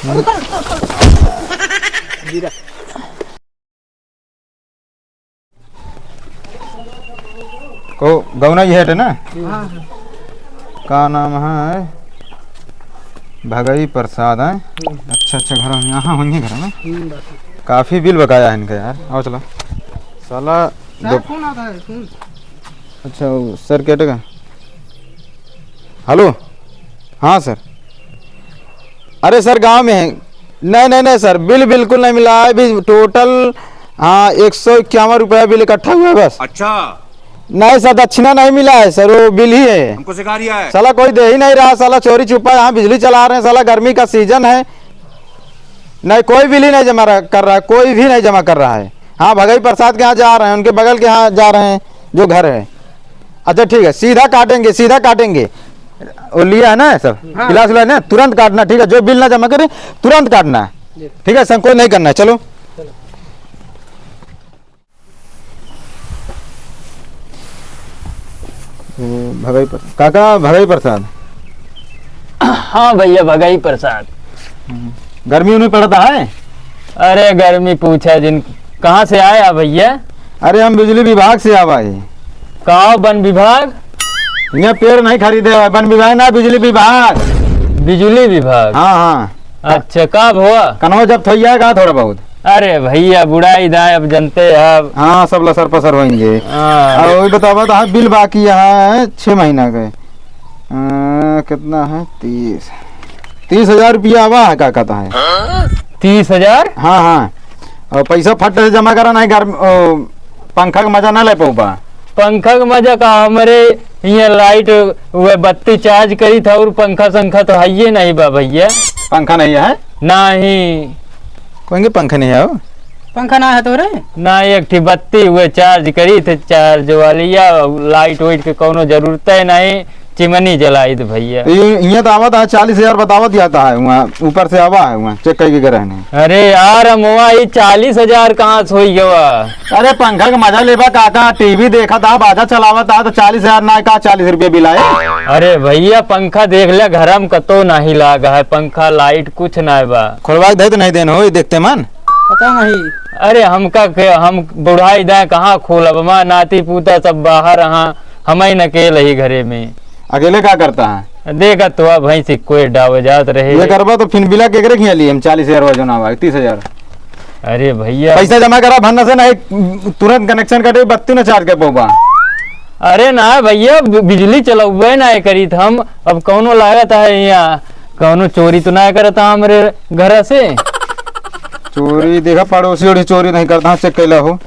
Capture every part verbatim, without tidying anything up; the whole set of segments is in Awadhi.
को गौना ये है ना? हाँ, हाँ। का नाम है? भगई प्रसाद है। हम्म। अच्छा, अच्छा, घर में यहाँ होंगे, घर में। हम्म, बात है। काफी बिल बकाया है इनका यार। आओ चलो। साला सर, दो फोन आता है, सुन। अच्छा, वो सर कहते का? हेलो, हाँ सर। अरे सर, गांव में है। नहीं, नहीं, नहीं सर, बिल बिल्कुल नहीं मिला है। अभी टोटल, हाँ, एक सौ इक्यावन रुपया बिल इकट्ठा हुआ है बस। अच्छा। नहीं सर, दक्षिणा नहीं मिला है सर, वो बिल ही है। हमको सिखा रिया है। साला कोई दे ही नहीं रहा, साला चोरी छुपा यहाँ बिजली चला रहे हैं, साला गर्मी का सीजन है। नहीं, कोई बिल ही नहीं जमा रहा, कर रहा है, कोई भी नहीं जमा कर रहा है। हाँ, भगई प्रसाद के यहाँ जा रहे हैं, उनके बगल के यहाँ जा रहे हैं, जो घर है। अच्छा, ठीक है, सीधा काटेंगे, सीधा काटेंगे। वो लिया है ना सब, हाँ। गिलास उलास ना, तुरंत काटना, ठीक है? जो बिल ना जमा करे, तुरंत काटना है, जी। ठीक है? संकोच नहीं करना है, चलो। चलो। वो भगई पर-, काका, भगई प्रसाद। हाँ भैया, भगई प्रसाद। हम्म। गर्मी उर्मी पड़ता है? अरे गर्मी पूछा जिन, कहाँ से आया भैया? अरे हम बिजली विभाग से आवा है। का वन विभाग? यहाँ पेड़ नहीं खरीदे है, वन विभाग ना, बिजली विभाग। बिजली विभाग? हाँ, हाँ। अच्छा, का भवा? कनवा जब्त होइया का थोड़ा बहुत? अरे भैया, बुढ़ाई दाय, अब जनते हैं। हाँ, सब लसर पसर होइंगे। हाँ। और वही बतावा तो, हाँ, बिल बाकी है छह महीना के। अ, कितना है? तीस। तीस हजार रुपया आवा है, का कहता है? तीस हजार? हाँ, हाँ। और पैसा फट से जमा करा, नहीं गर्म, ओ, पंखा का मजा ना ले पउबा। पंखा का मजा का, हमरे हियाँ लाइट, वह बत्ती चार्ज करी था और पंखा संखा तो हइये नहीं बा भैया। पंखा नहीं है? नहीं। कहेंगे पंखा नहीं है हो? पंखा ना है तोरे? ना, एक ठी बत्ती हुए चार्ज करी थे, चार्ज वाली, या लाइट वाइट के कौनो जरूरत है नहीं, चिमनी जलाई दे भैया। तो ये, ये तो आवत है, चालीस हजार बतावत जाता है, वहाँ ऊपर से आवा है, वहाँ चेक करके गए रहने। अरे यार, हम वहाँ ये चालीस हजार कहाँ से होई गवा? अरे पंखा का मजा लेबा काका, टीवी देखा था, बाजा चलावा था, तो चालीस हजार ना का चालीस रुपये बिल आए। अरे भैया, पंखा देख ले, घर में कतो नहीं लाग है, पंखा लाइट कुछ ना बा। खोलवा के दे तो नहीं देन हो, ये देखते मन। पता नहीं। अरे हमका के, हम बुढ़ाई दाए कहाँ खोलब, हमार नाती पूता सब बाहर, हाँ, हम ही न अकेले ही घरे में। अकेले का करता है? देखा तो अब भैंसी कोई डावे जात रहे। ये करबा तो फिर बिला केकरे खिया लिए हम चालीस हजार वजन आवा, तीस हजार। अरे भैया। पैसा जमा करा भन्ना से, नहीं तुरंत कनेक्शन काटे, बत्ती न चार्ज कर पउबा। अरे ना भैया, बि-, बिजली चलउबे ना करी त हम, अब कौनो लागत है यहाँ, कौनो चोरी तो ना करता हमरे घर से? चोरी देखा, पड़ोसी ओड़ी चोरी नहीं करता, चेक कैला हो।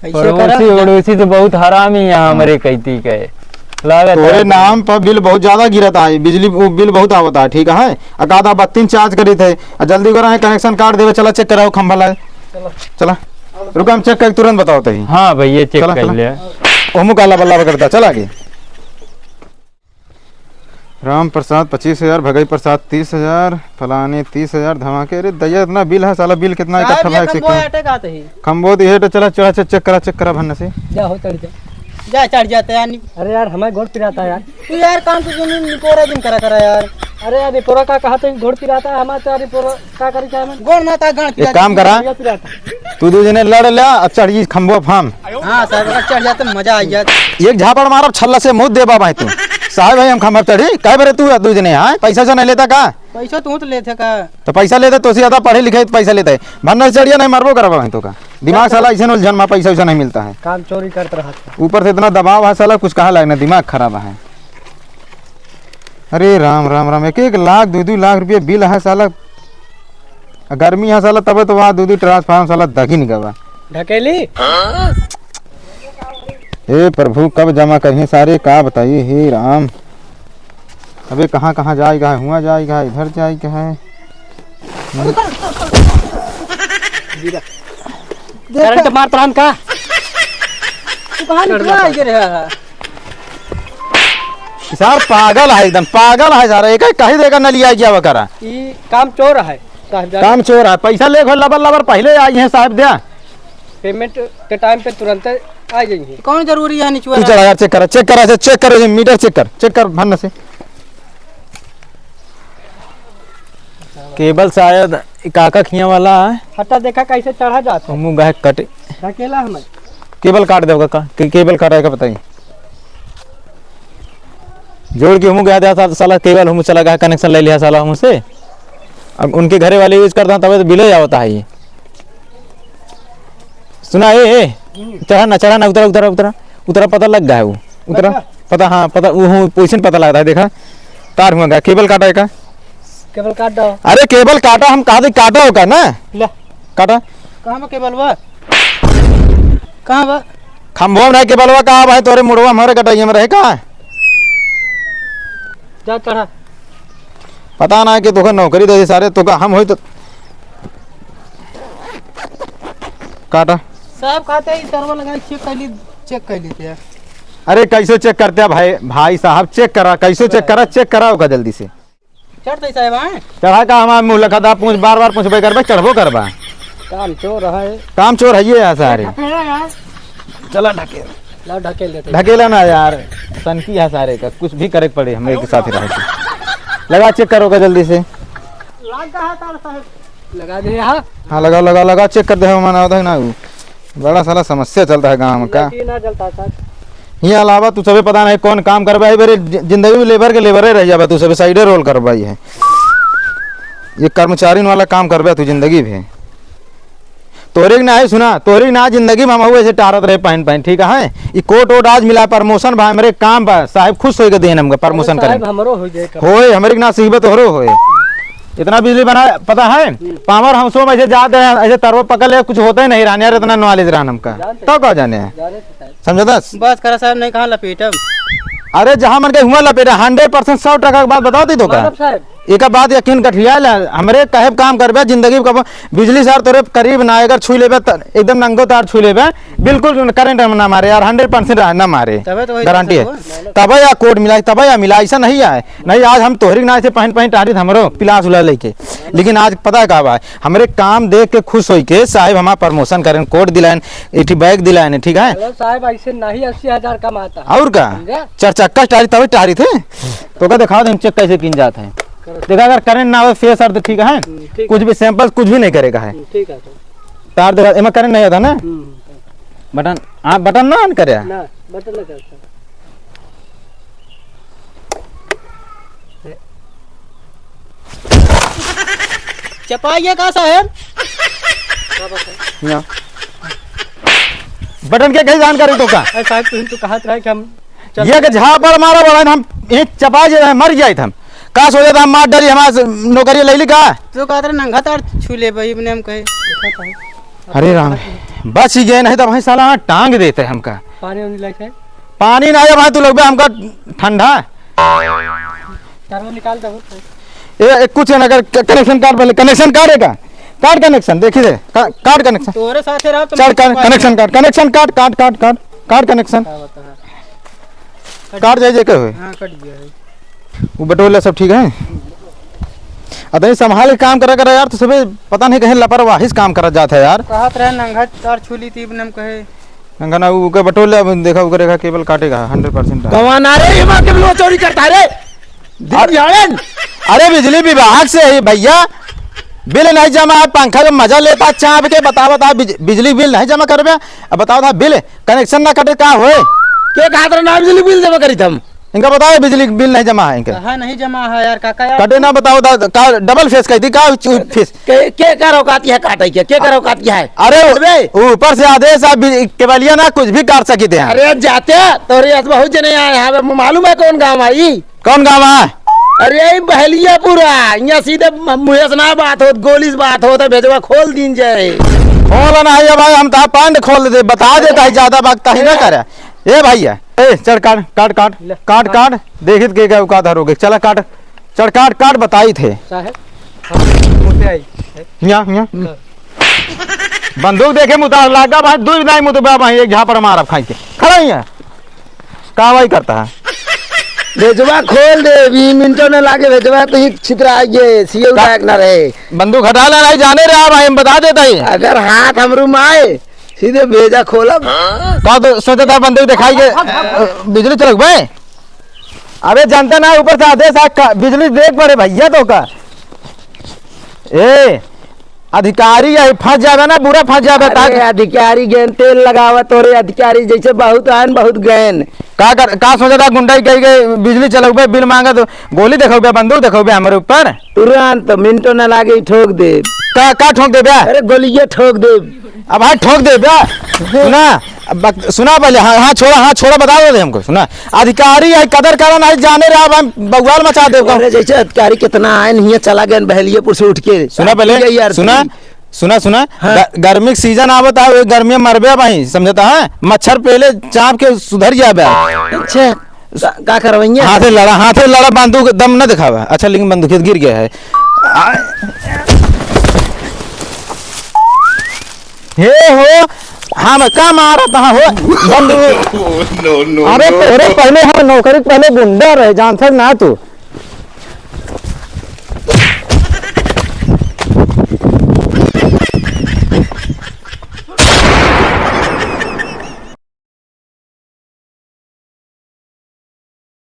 ऐसे पड़ोसी करा। ओड़ोसी तो बहुत हरामी है हमरे हाँ। कैती के। लागत तोरे है। नाम पर बिल बहुत ज्यादा गिरत है, बिजली वो बिल बहुत आवत है, ठीक है? आ का दा बत्ती चार्ज करी थे, आ जल्दी करा है, कनेक्शन काट देवे, चला चेक कराओ खंभा लाए। चलो। चला। रुका, हम चेक करके तुरंत बताओ तही। हाँ भैया, चेक चला, कर चला। ले। ओमू काला बल्ला करता, चला आगे। राम प्रसाद पच्चीस हजार, भगई प्रसाद तीस हजार, फलाने तीस हजार, धमाके। अरे दैया, इतना बिल है साला, बिल कितना साहब, इकट्ठा ये भाग से खंभो क्यों? अटक आते ही। खंभो तो ये तो चला, चला, चेक, चेक करा, चेक करा भन्न से। जा हो, चढ़ जा। जा, चढ़ जाते यार। अरे यार, हमारे गोड़ पिराता है यार। तू यार काम तो जो नहीं निपोरा दिन करा करा यार। अरे यार, निपोरा का कहा तो गोड़ पिराता है हमारे, तो यार निपोरा का करी क्या मैं? गोड़ ना था, गांठ एक पिराता काम है। करा, भैया पिराता। तू दू जने लड़ ला, अच्छा ये खंभो फाम। हाँ साहब, अगर चढ़ जाते मजा आ जात। एक झापड़ मारब छल्ला से मुँह देबा भाई तू। साहब भाई हम खंभा चढ़ी, काहे बरे तू दू जने, हाँ? पैसा वैसा नहीं लेता का? पैसा तू तो लेते का? तो पैसा लेता तो ज्यादा पढ़े लिखे तो पैसा लेता है। भन्ना से चढ़िया नहीं मरबो करबा भाई तो का। दिमाग साला ऐसे न उलझन मा पैसा वैसा नहीं मिलता है। काम चोरी करत रहत है। ऊपर से इतना दबाव है साला, कुछ कहा लायक ना, दिमाग खराब है। अरे राम, राम, राम, एक एक लाख, दो दो लाख रुपये बिल है साला। गर्मी है साला, तबे तो वहाँ दो दो ट्रांसफार्मर साला दगिन गवा। ढकेली? हे प्रभु, कब जमा करिए सारे, का बताइए, हे राम। अबे कहाँ कहाँ जाएगा है, हुआ जाएगा है, इधर जाएगा है। करंट मारत रहन का? तू कहाँ निकला है, गिर रहा है? सार पागल है, एकदम पागल है सारा। एक कही देगा नलिया गया वगैरह। ई काम चोर है, साहब जान। काम चोर है, पैसा ले घो लबर लबर पहले आई है साहब द्या। पेमेंट के टाइम पे तुरंत आ जाइए। कौन जरूरी है निचुआ तू चला यार, चेक करा, चेक करा, चेक करो, ये मीटर चेक कर, चेक कर भन्न से। केबल शायद ई काका खिया वाला है। हटा, देखा कैसे चढ़ा जात है। हमू गए कटे। ढकेला हमें। केबल काट देव काका, के-, केबल काटे का बताई। जोड़ के हमू गया था, साला केबल हमू चला गया, कनेक्शन ले लिया साला हमसे। अब उनके घरे वाले यूज़ करता, तबे तो बिल ही आवता है ये। सुना, ए, ए, हम्म। चढ़ा ना, चढ़ा ना, उतरा, उतरा, उतरा, उतरा, पता लग गया है वो, उतरा, लग गया? पता, हाँ, पता, वो हूँ, पोजीशन पता लगता है, देखा, तार हुआ गया, केबल काटा है का? केबल काट दो। अरे, केबल काटा, हम कहा थे काटा होगा ना? ले। काटा। कहाँ बा केबल बा? कहाँ बा? खम्भो में रहे केबल बा, कहाँ भाई, तोरे मुड़वा हमारे कटाइए में रहे, कहाँ? जा चढ़ा। पता ना कि तोका नौकरी दे दी सारे, तोका हम होई तो काटा। साहब कहते हैं, ई तरवा लगा, चेक कर ली, चेक कर ली थे। अरे कैसे चेक करते हैं भाई, भाई साहब, चेक करा, कैसे चेक करा, चेक करा ओका जल्दी से। चढ़ते साहब, आए? चढ़ा का हमार मुँह लखा दा, पूछ, बार बार पूछबे करबे, चढ़बो करबा। काम चोर है। काम चोर है ये यार सारे। ढकेला यार। चला ढकेल। ला ढकेल देते। ढकेला ना यार, सनकी है सारे का, कुछ भी करे के पड़े, हम एक साथ ही रहे। लगा चेक करो का जल्दी से। लग गया है तार साहब। लगा दे यहाँ। हाँ, लगा, लगा, लगा, चेक कर दे, हम मना होता है ना, वो बड़ा साला समस्या चलता है गाँव का। लड़की ना जलता सर। ये अलावा तू सबे पता नहीं कौन काम करबा है, मेरे जि-, जिंदगी में लेबर के लेबरे रह जाबा, तू सबे साइडे रोल करबा है। ये कर्मचारी वाला काम करबा तू जिंदगी भे। तोहरे के ना है, सुना, तोहरे के ना जिंदगी में हम हुए ऐसे टारत रहे पहन पहन, ठीक है? ई कोट वोट आज मिला, प्रमोशन बा, हमरे काम बा, साहब खुश होइके देन हमका प्रमोशन अरे साहब, करें। हमरो हो जाए कब। होए, हमरे के ना सीखबे तोहरो होए। इतना बिजली बना, पता है? हम्म। पावर हाउसों में ऐसे जाते हैं, ऐसे तरवा पकड़ ले, कुछ होते ही नहीं रहन यार, इतना नॉलेज रहन हमका। जानते तो का जाने हैं? जाने थे साहब। समझा दस? बस करा साहब, नहीं कहाँ लपेटब। अरे जहाँ मन के हुआ लपेटा, हंड्रेड परसेंट सौ टका के बात बताओ दी तो का? मानब साहब। एका बात यकीन कठिया ला, हमरे कहे काम करबे, जिंदगी में कबो बिजली सार तोरे करीब ना, अगर छुई लेबे त एकदम नंगो तार छुई लेबे, बिल्कुल करंट ना मारे यार, हंड्रेड परसेंट ना मारे, तबे तो वही गारंटी है। तो है। तबे या कोट मिला, तबे या मिला, ऐसा नहीं है। नहीं, आज हम तोहरी ना ऐसे पहन पहन टारित हमरो पिलास उला लेके, लेकिन आज पता है का बा, हमरे काम देख के खुश होई के साहब हमार प्रमोशन करें, कोट दिलाएन, एठी बैग दिलाएन, ठीक है? हेलो साहब, ऐसे नहीं अस्सी हजार कमाता है। और का? समझा? चार चक्का टारी तबे टारित है। तो का दिखाओ, हम चेक कैसे किन जात है। करो। देखा, अगर करंट ना हो, फेस अर्थ ठीक है, हम्म, ठीक कुछ है। भी सैंपल कुछ भी नहीं करेगा है। हम्म, ठीक है, सर। तार देखा, एमा करंट नहीं होता ना? हम्म, हम्म। बटन, आप बटन ना ऑन करे? ना, बटन ना करता। चपाइए का साहेब? यहाँ। बटन के कहीं जान करी तो का? अरे साहब, तुम तो कहत रहे कि हम चल ये के झापड़ मारा बड़ा, हम एक चपा जे रहे, मर जाइत हम। का सोचत हम मार डरी, हमार नौकरी ले ली का? तू कहत रहे नंगा तार छू ले भाई, अपने हम कहे। अरे राम, बच ही गए, नहीं तो भाई साला टांग देते हमका। पानी वानी लेके? पानी ना है भाई, तू लोग बे हमका ठंडा। तारवा निकाल दो। ए, ए, कुछ ना कर, क-, कनेक्शन काट पहले, कनेक्शन काट है का? काट कनेक्शन, देखी दे, का-, काट कनेक्शन। तोरे साथे रहो तो चल, मैं कर-, कनेक्शन काट, कनेक्शन काट, काट, काट, काट, काट कनेक्शन। का बता? काट जाए जे के होए। हाँ, कट गया है। वो बटोला सब ठीक है? अतई संभाल के काम करा करा यार, तो सबे पता नहीं कहीं लापरवाही से काम करा जात है यार। कहत रहे नंगा तार छू ली थी, अपने हम कहे। नंगा ना, उ के बटोले, अब देखा, ओकरे का केबल काटेगा, हंड्रेड परसेंट है। कौन आ रे, ये माँ केबल चोरी करता है रे? दिन अरे, दिहाड़न। अरे, बिजली विभाग से है भैया, बिल नहीं जमा है, पंखा का मजा लेता चाप के, बता, बता, बिज-, बिजली बिल नहीं जमा करबे? अब बताओ था, बिल कनेक्शन ना कटे, का होए? के कहा तेरा ना बिजली बिल जमा करी थम? इनका बताओ, बिजली बिल नहीं जमा है इनका। कहाँ नहीं जमा है यार, काका यार? कटे ना, बताओ दा, का डबल फेस कह दी, का चू-, फेस? के, के कर औकात है काटे के? के कर औकात है? अरे, अबे! ऊपर से आदेश, आप बि-, केवलिया ना कुछ भी काट सकी थे। अरे, जाते, तोरे यहाँ बहुत जने आए हैं, हमें मालूम है कौन गाँव आई? कौन गाँव है? अरे, यही बहलियापुरा, यहाँ सीधे म-, मुँहे से ना बात होत, गोली से बात होत है, भेजवा खोल दीन जाए। खोल ना है भाई, हम तो पांड खोल दे, बता देता है, ज्यादा बात कहीं ना करे। ए भैया, ए, चढ़ काट, काट, काट, ले, काट, काट। काट, देखित के क्या औकात हरोगे, चला काट, चढ़ काट, काट, बताई थे। साहेब, हाँ, मुझे आई। हिया, हिया। हाँ। बंदूक देखे मुतार लागा भाई, दुई दाई मुतबा भाई, एक झापड़ मारब खाई के। खड़ा ही है। कार्रवाई करता है। भेजवा खोल दे, बीस मिनटों ने लागे भेजवा तो ही छितरा आइए, सीओ का-, लायक ना रहे। बंदूक हटा लेना, जाने रहा भाई, हम बता देता ही। अगर हाथ हमरू में आए, सीधे भेजा खोलब। का तो सोचा था बंदूक दिखाई के, अ, बिजली चलक बे? अबे जनता ना ऊपर से आदेश आ का, बिजली देख पड़े भैया तो का। ए, अधिकारी यही फंस जाबे ना, बुरा फंस जाबे। अरे अधिकारी गएन तेल लगावत हो रे अधिकारी, जैसे बहुत आएन बहुत गएन। का कर, का सोचत हा गुंडई कही के बिजली चलउबे, बिल मांगत, गोली देखउबे, बंदूक देखउबे हमरे ऊपर? तुरंत मिनटो ना लागे, ठोक दे। का, का ठोक देबे? अरे गोलिये ठोक दे। अब भाई ठोक देबे। सुना, अब बक-, सुना पहले, हाँ, हाँ, छोड़ा, हाँ, छोड़ा, बता दे हमको, सुना। अधिकारी है, कदर करा नहीं जाने रहा, अब हम बवाल मचा देब। अरे जैसे अधिकारी कितना आएन, हियाँ चला गएन बहलियेपुर से उठ के। सुना पहले, यही यार सुना, सुना, सुना। हाँ। ग-, गर्मी के सीजन आवत है, वो गर्मी में मरबे भाई, समझता है? मच्छर पहले चाप के सुधर जाबे। अच्छा, का, का करवइया? हाथे लड़ा, हाथे लड़ा, बंदूक दम न दिखावा। अच्छा, लेकिन बंदूक गिर गया है। आ-, हे हो, हम का मारत हा हो? बंदूक। No, no, अरे, no। तोरे पहले हम नौकरी, पहले गुंडा रहे, जानत ना तू।